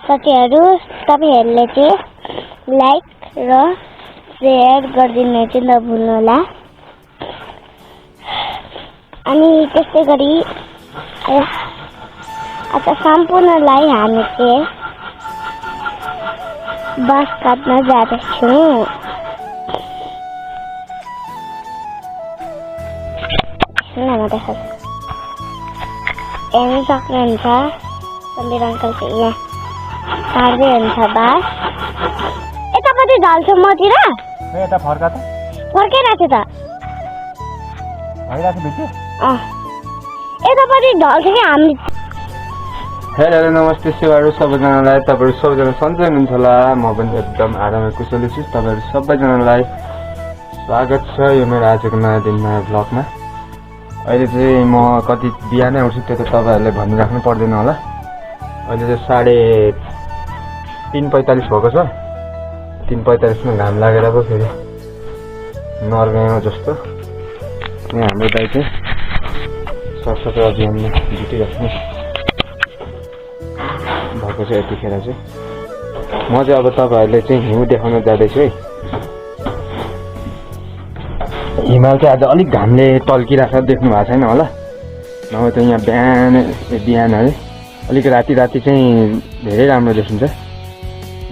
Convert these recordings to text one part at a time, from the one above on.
साथीहरु तपाईहरुले चाहिँ लाइक र शेयर गरिदिनु चाहिँ नभुल्नु होला। अनि त्यस्तै गरी आज सम्पूर्णलाई हामी चाहिँ बाँस काट्न जाँदैछौँ। हेर्नु सक्नुहुन्छ समीर अङ्कल चाहिँ यहाँ काट्दै हुन्छ बाँस। यतापट्टि ढल्छ मतिर यता फर्का त फर्किरहेको थियो त भइरहेको भित्र यतापट्टि ढल्छ कि हामी। हेलो नमस्ते सेवाहरू सबैजनालाई। तपाईँहरू सबैजना सन्चै हुनुहुन्छ होला। म पनि एकदम आरामै कुशली छु। तपाईँहरू सबैजनालाई स्वागत छ यो मेरो आजको नयाँ दिन नयाँ भ्लगमा। अहिले चाहिँ म कति बिहानै उठ्छु त्यो त तपाईँहरूले भनिराख्नु पर्दैन होला। अहिले चाहिँ 3:45 भएको छ। 3:45 मा घाम लागेर पो फेरि नर्गायो जस्तो। यहाँ हाम्रो दाइ चाहिँ सरसफाइ अभियानमा जुटिराख्नु भएको छ। यतिखेर चाहिँ म चाहिँ अब तपाईँहरूले चाहिँ हिउँ देखाउन जाँदैछु है। हिमाल चाहिँ आज अलिक घामले टल्किरहेको देख्नु भएको छैन होला। नभए त यहाँ बिहान है अलिक राति चाहिँ धेरै राम्रो देखिन्छ।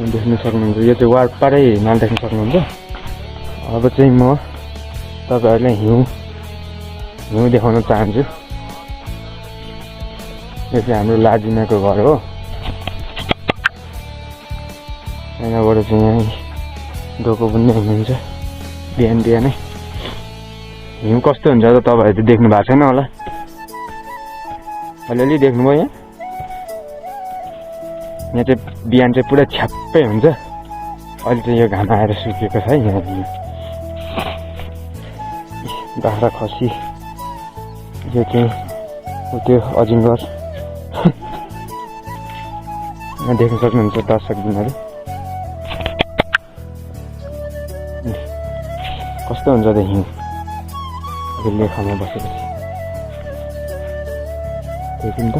देख्नु सक्नुहुन्छ यो चाहिँ वारपारै हिमाल देख्न सक्नुहुन्छ। अब चाहिँ म तपाईँहरूलाई हिउँ देखाउन चाहन्छु। यो चाहिँ हाम्रो लाजिनाको घर हो। यहाँबाट चाहिँ यहाँ डोको बुन्ने हुनुहुन्छ बिहानै। हिउँ कस्तो हुन्छ त तपाईँहरूले देख्नु भएको छैन होला। अलिअलि देख्नुभयो यहाँ चाहिँ बिहान चाहिँ पुरा छ्याप्पै हुन्छ। अहिले चाहिँ यो घाम आएर सुकेको छ यहाँ। बाख्रा खसी यो चाहिँ त्यो अजिङ्गर यहाँ देख्न सक्नुहुन्छ दर्शक दिनहरू कस्तो हुन्छ त हिउँ लेखामा बसेपछि देखिन त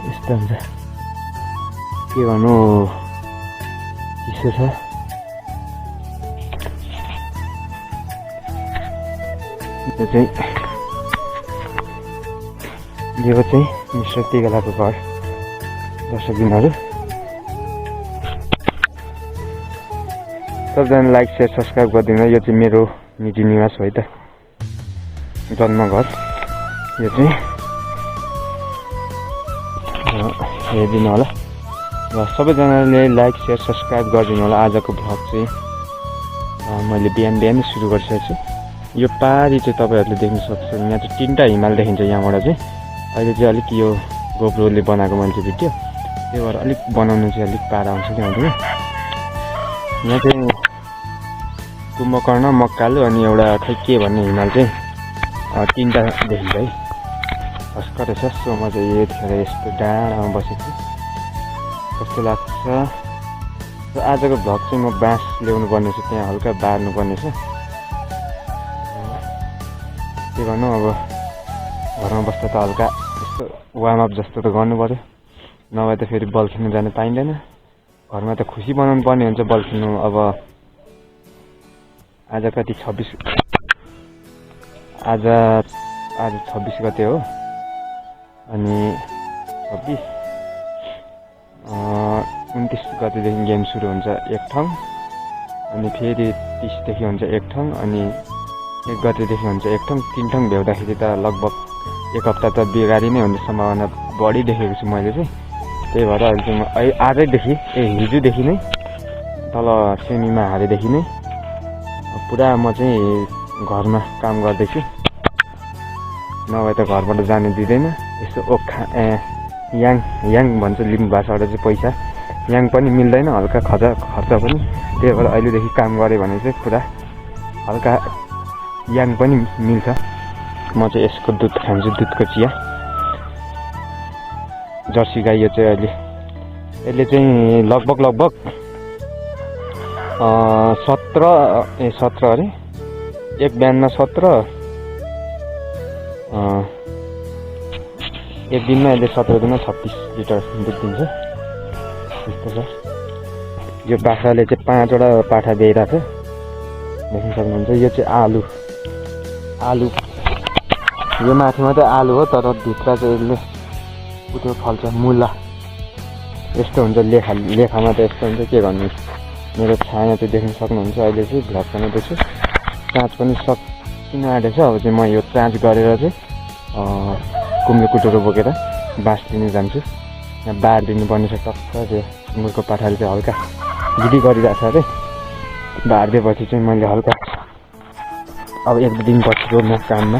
यस्तो हुन्छ के गर्नु चिसो छ। यो चाहिँ मिस्टर टिगालाको घर दर्शक दिनहरू। सबजना लाइक शेयर सब्सक्राइब गरिदिनु। यो चाहिँ मेरो निजी निवास हो है त, जन्मघर। यो चाहिँ हेरिदिनु होला र सबैजनाले लाइक शेयर सब्सक्राइब गरिदिनु होला। आजको भ्लग चाहिँ मैले बिहानै सुरु गरिसकेको छु। यो पारी चाहिँ तपाईँहरूले देख्न सक्छ यहाँ चाहिँ 3टा हिमाल देखिन्छ यहाँबाट चाहिँ। अहिले चाहिँ अलिक यो गोप्रोले बनाएको मैले भिडियो, त्यही भएर अलिक बनाउनु चाहिँ अलिक पारा आउँछ कि आउँदैन। यहाँ चाहिँ कुम्भकर्ण मक्कालु अनि एउटा खै के भन्ने हिमाल चाहिँ 3टा देखिन्छ है। हस्कट छ। सो म चाहिँ यतिखेर यस्तो डाँडामा बसेको छु। कस्तो लाग्छ। र आजको भ्लग चाहिँ म बाँस ल्याउनु पर्ने छ, त्यहाँ हल्का बार्नु पर्ने छ। के गर्नु अब घरमा बस्दा त हल्का यस्तो वार्मअप जस्तो त गर्नु पर्यो, नभए त फेरि बल खेल्नु जानु पाइँदैन। घरमा त खुसी बनाउनु पर्ने हुन्छ बल खेल्नु। अब आज कति 26 आज 26 गते हो। अनि 26 29 गतेदेखि गेम सुरु हुन्छ एक ठाउँ, अनि फेरि 30 देखि हुन्छ एक ठाउँ, अनि 1 गतेदेखि हुन्छ एक ठाउँ। 3 ठाउँ भ्याउँदाखेरि त लगभग 1 हप्ता त बिगारी नै हुने सम्भावना बढी देखेको छु मैले चाहिँ। त्यही भएर अहिले चाहिँ म आजैदेखि हिजोदेखि नै तल सेमीमा हालेदेखि नै पुरा म चाहिँ घरमा काम गर्दैछु, नभए त घरबाट जानु दिँदैन। यसो याङ भन्छ लिम्बू भाषाबाट चाहिँ पैसा याङ पनि मिल्दैन, हल्का खर्च पनि। त्यही भएर अहिलेदेखि काम गरेँ भने चाहिँ पुरा हल्का याङ पनि मिल्छ। म चाहिँ यसको दुध खान्छु, दुधको चिया। जर्सी गाई यो चाहिँ यसले चाहिँ लगभग 17 अरे एक बिहानमा 17 एक दिनमा यसले 17 दिनमा 36 लिटर दुध दिन्छ त्यस्तो छ। यो बाख्राले चाहिँ 5वटा पाठा दिइरहेको छ देख्न सक्नुहुन्छ। यो चाहिँ आलु यो माथि मात्रै आलु हो तर भित्र चाहिँ यसले उठ्यो फल्छ मुला यस्तो हुन्छ। लेखामा त यस्तो हुन्छ के भन्नु। मेरो छाया चाहिँ देख्न सक्नुहुन्छ। अहिले चाहिँ भ्लग बनाउँदैछु। चाँच पनि सकिन आँटेछ। अब चाहिँ म यो चाँच गरेर चाहिँ कुम्लो कुटोरो बोकेर बाँस लिन जान्छु। यहाँ बार दिनुपर्ने छ टक्क। त्यो सुँगुरको पाठाले चाहिँ हल्का गिडी गरिरहेको छ अरे। बारिदिएपछि चाहिँ मैले हल्का अब 1-2 दिनपछि म काममा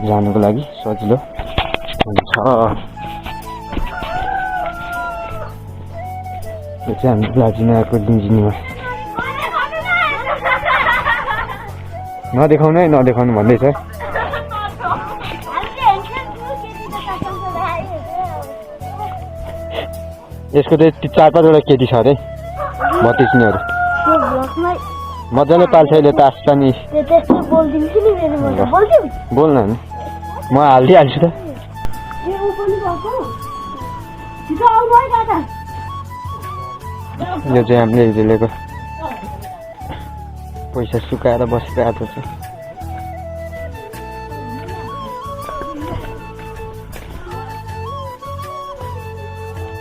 जानुको लागि सजिलो हुन्छ। यो चाहिँ हाम्रो लाजिनाको डिन्जिनीमा नदेखाउनु है नदेखाउनु भन्दैछ। यसको चाहिँ 4-5वटा केटी छ अरे भतिजनीहरू मजाले पाल्छ अहिले त आस्तानी। बोल्न नि म हालिदिइहाल्छु त। यो चाहिँ हामीले हिजोलेको पैसा सुकाएर बसिरहेको छ।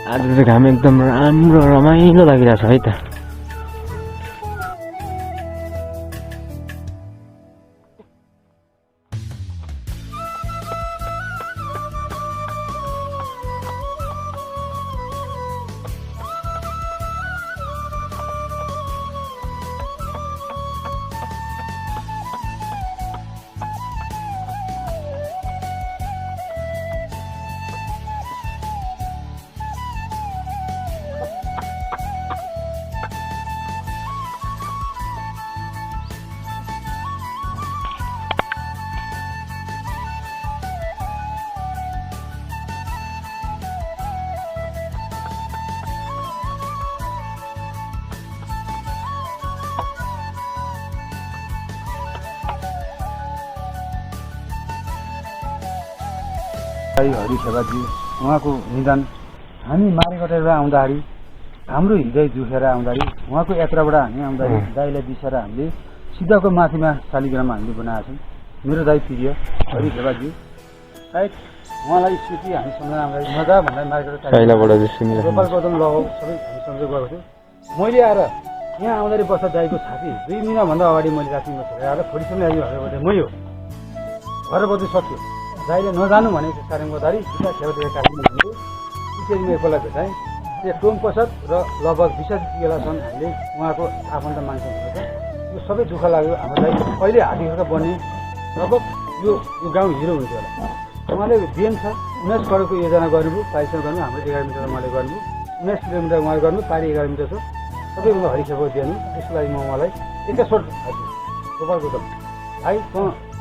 आज चाहिँ घाम एकदम राम्रो रमाइलो लागिरहेछ है त। हरिसेवाजी उहाँको निधन हामी मारेकटेर आउँदाखेरि हाम्रो हृदय दुखेर आउँदाखेरि उहाँको यात्राबाट हामी आउँदाखेरि दाइलाई बिसेर हामीले सिद्धाको माथिमा शालिग्राम हामीले बनाएका छौँ। मेरो दाइ प्रिय हरिसेवाजी सायद उहाँलाई स्मृति हामी सम्झना आउँदाखेरि मजा भन्दा मारेकटेर गोपाल गौतम लगाउ सबै हामी सम्झेर गएको थियौँ। मैले आएर यहाँ आउँदाखेरि बस्दा दाइको छाती 2 महिनाभन्दा अगाडि मैले रातिमा छोडेर आएर फोडिसम्म आइहाल्यो मै हो घर बस्नु सक्यो। दाइले नजानु भनेको कारणले गर्दाखेरि सीधा छेउतिर काट्नु भनेको त्यसरी एकपल्ट भेटाएँ। त्यो टोम पसत र लगभग 20 बेलासम्म हामीले उहाँको आफन्त मान्छे हुनुहुन्छ। यो सबै दुःख लाग्यो। हाम्रो दाइ कहिले हातीखर्का बन्ने लगभग यो गाउँ हिरो हुन्थ्यो होला। उहाँले बिएन छ 19 करोडको योजना गर्नुभयो पारिश्रमिक गर्नु। हाम्रो 11 मिटर उहाँले गर्नुभयो 19 किलोमिटर उहाँले गर्नु पारी 11 मिटर छ सबैभन्दा हरिसेवा दिनु। त्यसको लागि म उहाँलाई एकैचोट गोपाल गौतम भाइ त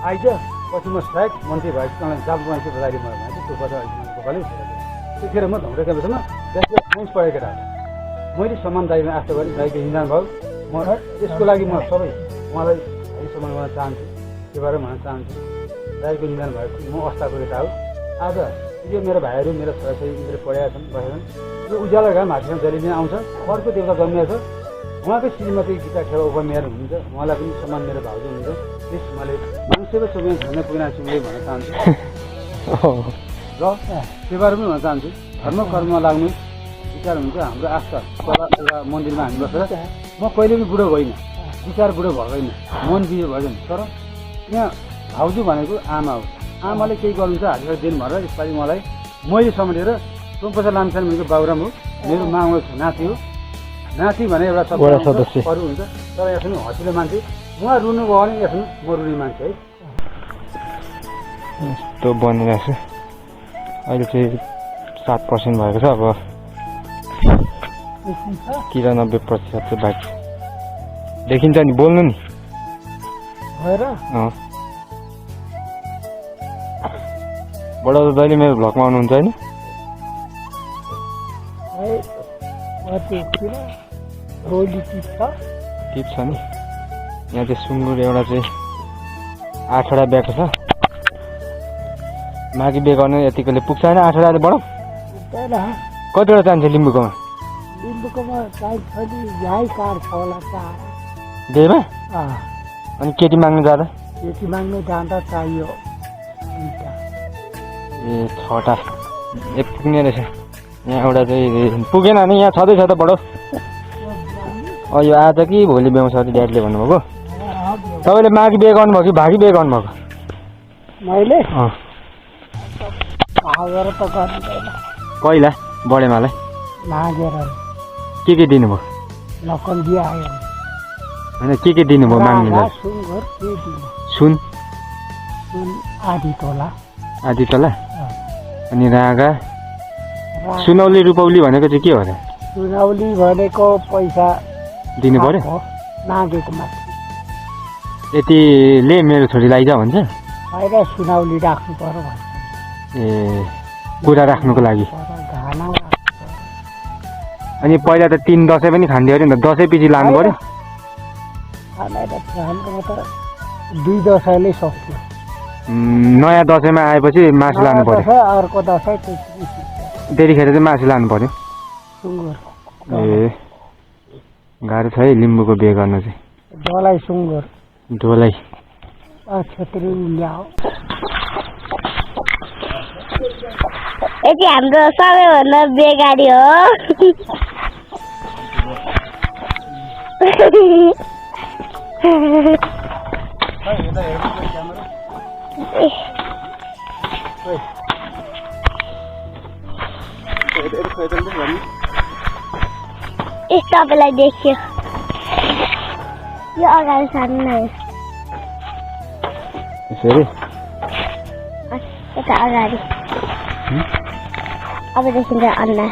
आइज पछि म सायद मन्त्री भएको तँलाई जाब मान्छे बजारी मलाई भने त्यो बजार गोपालै त्यतिखेर म धौडा क्याम्पसमा साइन्स पढेको केटा मैले सम्मान दाइमा आशा गरेँ। दाइको निधन भयो। म यसको लागि म सबै उहाँलाई है सम्मान गर्न चाहन्छु। त्यो भएर भन्न चाहन्छु दाइको निधन भएको म अवस्थाको केटा हो। आज यो मेरो भाइहरू मेरो छोराछोरी मेरो पढाएका छन् बसेछन्। यो उज्यालो घाम हातमा जहिले पनि आउँछ। अर्को देउता जन्मिएको छ उहाँकै श्रीमती गीता खेर उपमेयर हुनुहुन्छ। उहाँलाई पनि सम्मान मेरो भाउजू हुनुहुन्छ। त्यस उहाँले मान्छेको चोकमा झन्डै पुगिना सुन्दै भन्न चाहन्छु र त्यो बारे पनि भन्न चाहन्छु धर्म कर्ममा लाग्नु विचार हुन्छ। हाम्रो आस्था एउटा मन्दिरमा हामी बसेर म कहिले पनि बुढो भइनँ विचार बुढो भएन मन बियो भएन। तर यहाँ भाउजू भनेको आमा हो। आमाले केही गर्नुहुन्छ हातबाट दिन भएर यसपालि मलाई मैले सम्झेर टोमपसा लामछान भनेको बाबुराम हो। मेरो मामा नाति हो। नाति भने एउटा सदस्य अरू हुन्छ। तर यसमा हँसिलो मान्छे उहाँ रुनु भयो भने यसमा म रुने मान्छे है। यस्तो बनिरहेको छ। अहिले चाहिँ 7% भएको छ। अब 93% चाहिँ बाँकी देखिन्छ नि। बोल्नु नि बडा दाइले मेरो भ्लगमा आउनुहुन्छ होइन? टिप छ नि। यहाँ चाहिँ सुँगुर एउटा चाहिँ 8वटा ब्याएको छ। माघी बिहे गर्नु यतिकोले पुग्छ होइन 8,000 बढाउँ पुग्दैन कतिवटा चाहिन्छ लिम्बूकोमा लिम्बूकोमा चाहिन्छ नि यही कार छ होला 4 बिहेमा अँ अनि केटी माग्नु जाँदा केटी माग्नु जाँदा चाहियो 2टा ए 6टा ए पुग्ने रहेछ यहाँ एउटा चाहिँ पुगेन भने यहाँ छँदैछ त बडो यो आज कि भोलि ब्याउँछ अरे ड्याडीले भन्नुभएको तपाईँले माघी बिहे गर्नुभयो कि भागी बिहे गर्नुभएको मैले अँ भागेर त गर्दैन पहिला बडेमालाई नागेर के दिनुभयो नकन्दी आयो होइन के दिनुभयो माग्नेलाई सुँगुर के दिनु सुन सुन आधी तोला आधी तला अँ। अनि रागा रा- सुनौली रुपौली भनेको चाहिँ के हो र सुनौली भनेको पैसा दिनु पर्यो हो, नागेको माथि यतिले मेरो छोरीलाई आइज भन्छ बाहिर सुनौली राख्नु पर्यो भन्छ ए कुरा राख्नुको लागि घाना अनि पहिला त 3 दसैँ पनि खान्थ्यो अरे नि त दसैँ पछि लानु पर्यो खाना त हाम्रोमा त 2 दसैँले सक्यो नयाँ दसैँमा आएपछि मासु लानु पर्यो दसैँ अर्को दसैँ त्यसपछि त्यतिखेर चाहिँ मासु लानु पर्यो सुँगुर ए गाह्रो छ है लिम्बूको बिहे गर्नु चाहिँ डोलाई सुँगुर ढोलै छेत्री ल्याऊ यति हाम्रो सबैभन्दा बेगारी हो तपाईँलाई देखियो यो अगाडि सार्नु न यसरी यता अगाडि अब देखिन्छ अन्ना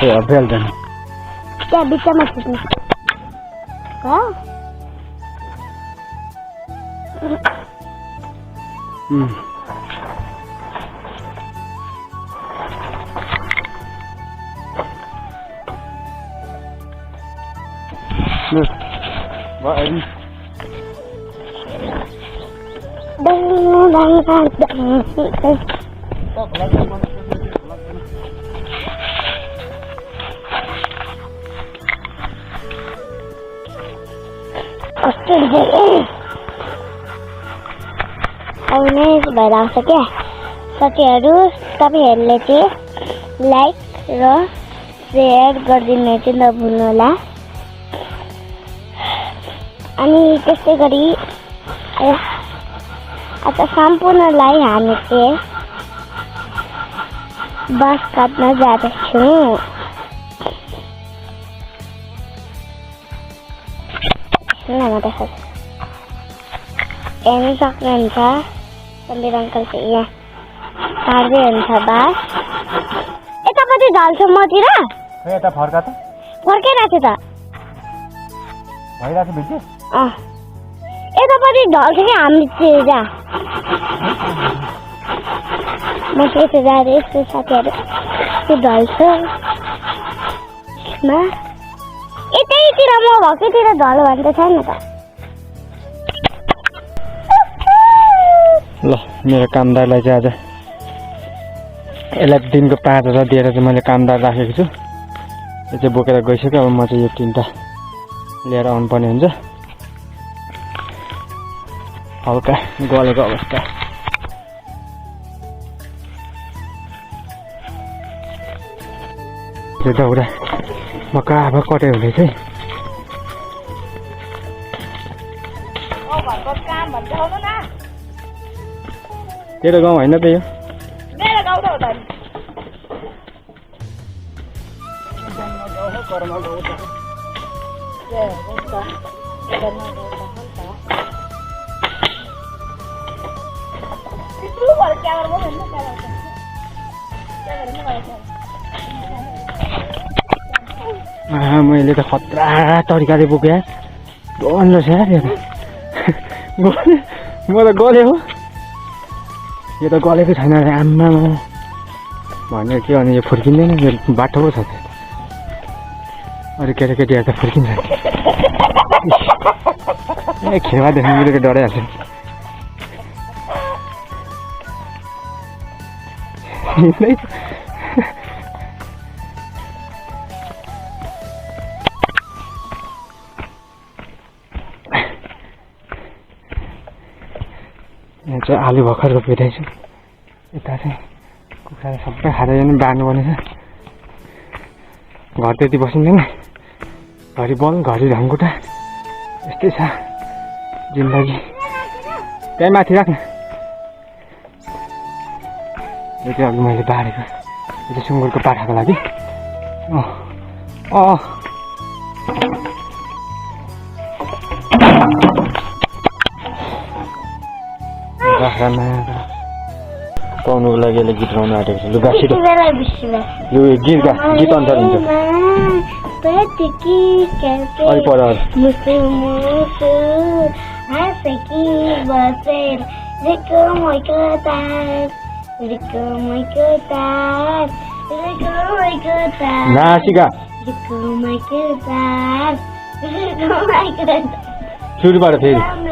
ए अभ्याल्दैन त्यहाँ बिचमा खिच्नु हो आउने भइरहेको छ क्या साथीहरू तपाईँहरूले चाहिँ लाइक र सेयर गरिदिनु चाहिँ नभुल्नु होला अनि त्यस्तै गरी आज सम्पूर्णलाई हामी चाहिँ बाँस काट्न जाँदैछौँ हेर्नु सक्नुहुन्छ समीर अङ्कल चाहिँ यहाँ काट्दै हुन्छ बाँस यतापट्टि ढल्छ मतिर यता फर्का त फर्किरहेको थियो त भइरहेको भित्र यतापट्टि ढल्छ कि हामी चाहिँ जा म चाहिँ यता जाँदैछु साथीहरू त्यो ढल्छ यतैतिर म भएकैतिर ढल भने त छैन त ल मेरो कामदारलाई चाहिँ आज यसलाई दिनको 5,000 दिएर चाहिँ मैले कामदार राखेको छु यो चाहिँ बोकेर गइसक्यो अब म चाहिँ यो 3टा लिएर आउनुपर्ने हुन्छ हल्का गलेको अवस्था त्यो दाउरा मक्का अब कट्यो भने चाहिँ तेरो गाउँ होइन त यो मैले त खतरा तरिकाले बोकेँ डल्लो छ यार यो त म त गलेँ हो यो त गलेको छैन अरे आम्मामा भनेर के अनि यो फुर्किँदैन यो बाटो पो छ अरू केटाकेटीहरू त फुर्किन्छ ए खेवा देख्नु मिलेको डराइहाल्छ हिँड्दै यहाँ चाहिँ आलु भर्खर रोपिरहेछु यता चाहिँ कुखुराले सबै खाएर नि बार्नुपर्ने छ घर त्यति बसिँदैन घरि बल घरि ढाङकुटा यस्तै छ जिन्दगी त्यही माथि राख्न यो चाहिँ अघि मैले बारेको यो चाहिँ सुँगुरको पाठाको लागि बाख्रामा पाउनुको लागि यसले गीत गाउनु आँटेको छ लु गा छिटो लु गीत गा गीत अनुसार हुन्छ अलि पर नासिका सुरुबाट फेरि